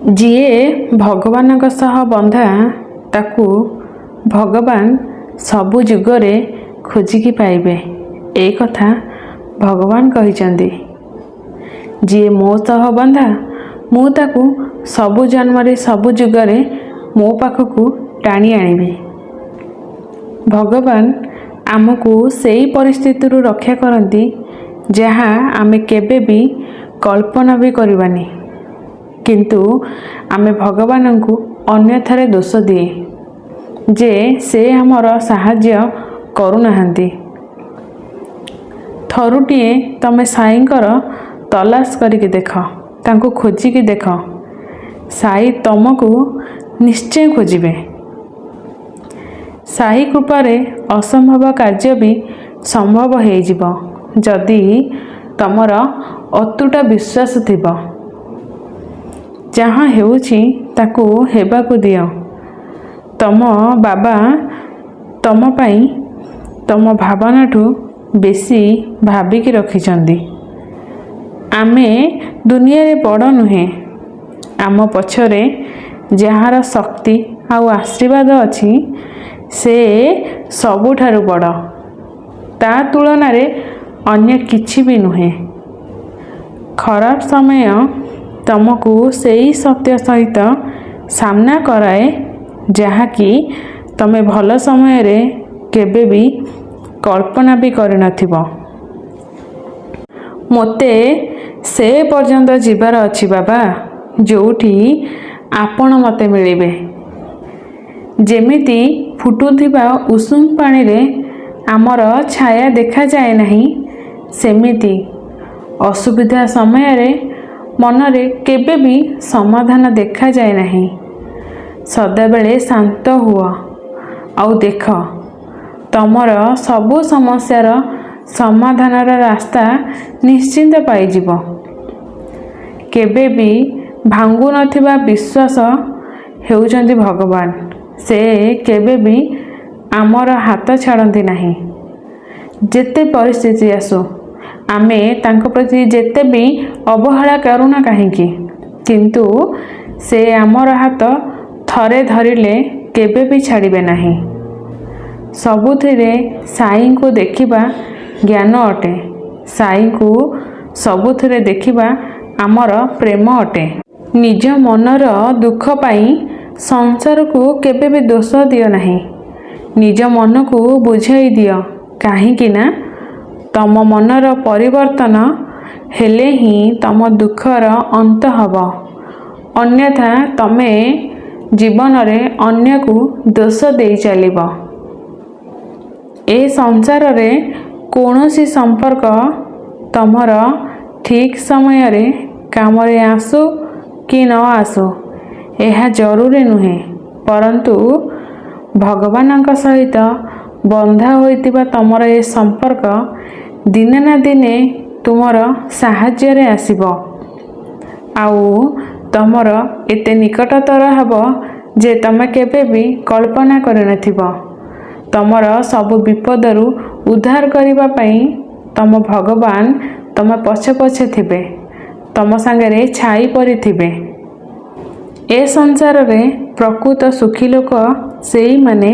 ଯିଏ ଭଗବାନଙ୍କ ସହ ବନ୍ଧା, ତାକୁ ଭଗବାନ ସବୁ ଯୁଗରେ ଖୋଜିକି ପାଇବେ। ଏ କଥା ଭଗବାନ କହିଛନ୍ତି। ଯିଏ ମୋ ସହ ବନ୍ଧା, ମୁଁ ତାକୁ ସବୁ ଜନ୍ମରେ, ସବୁ ଯୁଗରେ ମୋ ପାଖକୁ ଟାଣି ଆଣିବି। ଭଗବାନ ଆମକୁ ସେଇ ପରିସ୍ଥିତିରୁ ରକ୍ଷା କରନ୍ତି, ଯାହା ଆମେ କେବେ ବି କଳ୍ପନା ବି କରିବାନି। କିନ୍ତୁ ଆମେ ଭଗବାନଙ୍କୁ ଅନ୍ୟଥାରେ ଦୋଷ ଦିଏ ଯେ ସେ ଆମର ସାହାଯ୍ୟ କରୁନାହାନ୍ତି। ଥରୁଟିଏ ତମେ ସାଇଙ୍କର ତଲାସ କରିକି ଦେଖ, ତାଙ୍କୁ ଖୋଜିକି ଦେଖ। ସାଇ ତମକୁ ନିଶ୍ଚୟ ଖୋଜିବେ। ସାଇ କୃପାରେ ଅସମ୍ଭବ କାର୍ଯ୍ୟ ବି ସମ୍ଭବ ହେଇଯିବ, ଯଦି ତମର ଅତୁଟ ବିଶ୍ୱାସ ଥିବ। ଯାହା ହେଉଛି ତାକୁ ହେବାକୁ ଦିଅ। ତମ ବାବା ତମ ପାଇଁ ତମ ଭାବନାଠୁ ବେଶୀ ଭାବିକି ରଖିଛନ୍ତି। ଆମେ ଦୁନିଆରେ ବଡ଼ ନୁହେଁ। ଆମ ପଛରେ ଯାହାର ଶକ୍ତି ଆଉ ଆଶୀର୍ବାଦ ଅଛି, ସେ ସବୁଠାରୁ ବଡ଼। ତା ତୁଳନାରେ ଅନ୍ୟ କିଛି ବି ନୁହେଁ। ଖରାପ ସମୟ ତମକୁ ସେଇ ସତ୍ୟ ସହିତ ସାମ୍ନା କରାଏ, ଯାହାକି ତମେ ଭଲ ସମୟରେ କେବେ ବି କଳ୍ପନା ବି କରିନଥିବ। ମୋତେ ସେ ପର୍ଯ୍ୟନ୍ତ ଯିବାର ଅଛି ବାବା, ଯୋଉଠି ଆପଣ ମୋତେ ମିଳିବେ। ଯେମିତି ଫୁଟୁଥିବା ଉଷୁମ ପାଣିରେ ଆମର ଛାୟା ଦେଖାଯାଏ ନାହିଁ, ସେମିତି ଅସୁବିଧା ସମୟରେ ମନରେ କେବେ ବି ସମାଧାନ ଦେଖାଯାଏ ନାହିଁ। ସଦାବେଳେ ଶାନ୍ତ ହୁଅ ଆଉ ଦେଖ, ତମର ସବୁ ସମସ୍ୟାର ସମାଧାନର ରାସ୍ତା ନିଶ୍ଚିନ୍ତ ପାଇଯିବ। କେବେ ବି ଭାଙ୍ଗୁନଥିବା ବିଶ୍ୱାସ ହେଉଛନ୍ତି ଭଗବାନ। ସେ କେବେ ବି ଆମର ହାତ ଛାଡ଼ନ୍ତି ନାହିଁ। ଯେତେ ପରିସ୍ଥିତି ଆସୁ, ଆମେ ତାଙ୍କ ପ୍ରତି ଯେତେ ବି ଅବହେଳା କରୁନା କାହିଁକି, କିନ୍ତୁ ସେ ଆମର ହାତ ଥରେ ଧରିଲେ କେବେ ବି ଛାଡ଼ିବେ ନାହିଁ। ସବୁଥିରେ ସାଇଙ୍କୁ ଦେଖିବା ଜ୍ଞାନ ଅଟେ। ସାଇଙ୍କୁ ସବୁଥିରେ ଦେଖିବା ଆମର ପ୍ରେମ ଅଟେ। ନିଜ ମନର ଦୁଃଖ ପାଇଁ ସଂସାରକୁ କେବେ ବି ଦୋଷ ଦିଅ ନାହିଁ। ନିଜ ମନକୁ ବୁଝାଇ ଦିଅ, କାହିଁକି ନା ତମ ମନର ପରିବର୍ତ୍ତନ ହେଲେ ହିଁ ତମ ଦୁଃଖର ଅନ୍ତ ହେବ। ଅନ୍ୟଥା ତମେ ଜୀବନରେ ଅନ୍ୟକୁ ଦୋଷ ଦେଇ ଚାଲିବ। ଏ ସଂସାରରେ କୌଣସି ସମ୍ପର୍କ ତମର ଠିକ୍ ସମୟରେ କାମରେ ଆସୁ କି ନ ଆସୁ, ଏହା ଜରୁରୀ ନୁହେଁ। ପରନ୍ତୁ ଭଗବାନଙ୍କ ସହିତ ବନ୍ଧା ହୋଇଥିବା ତମର ଏ ସମ୍ପର୍କ ଦିନେ ନା ଦିନେ ତୁମର ସାହାଯ୍ୟରେ ଆସିବ ଆଉ ତମର ଏତେ ନିକଟତର ହେବ ଯେ ତମେ କେବେ ବି କଳ୍ପନା କରିନଥିବ। ତମର ସବୁ ବିପଦରୁ ଉଦ୍ଧାର କରିବା ପାଇଁ ତମ ଭଗବାନ ତମ ପଛେ ପଛେ ଥିବେ, ତମ ସାଙ୍ଗରେ ଛାଇ ପରି ଥିବେ। ଏ ସଂସାରରେ ପ୍ରକୃତ ସୁଖୀ ଲୋକ ସେଇମାନେ,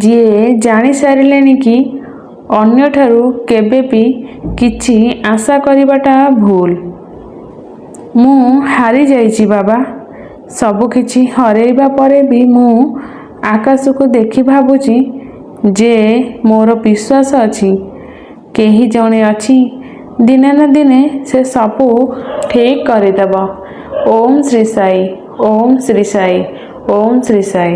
ଯିଏ ଜାଣିସାରିଲେଣି କି ଅନ୍ୟଠାରୁ କେବେ ବି କିଛି ଆଶା କରିବାଟା ଭୁଲ। ମୁଁ ହାରିଯାଇଛି ବାବା। ସବୁକିଛି ହରେଇବା ପରେ ବି ମୁଁ ଆକାଶକୁ ଦେଖି ଭାବୁଛି ଯେ ମୋର ବିଶ୍ୱାସ ଅଛି, କେହି ଜଣେ ଅଛି, ଦିନେ ନା ଦିନେ ସେ ସବୁ ଠିକ୍ କରିଦେବ। ଓମ୍ ଶ୍ରୀ ସାଇ, ଓମ୍ ଶ୍ରୀ ସାଇ, ଓମ୍ ଶ୍ରୀ ସାଇ।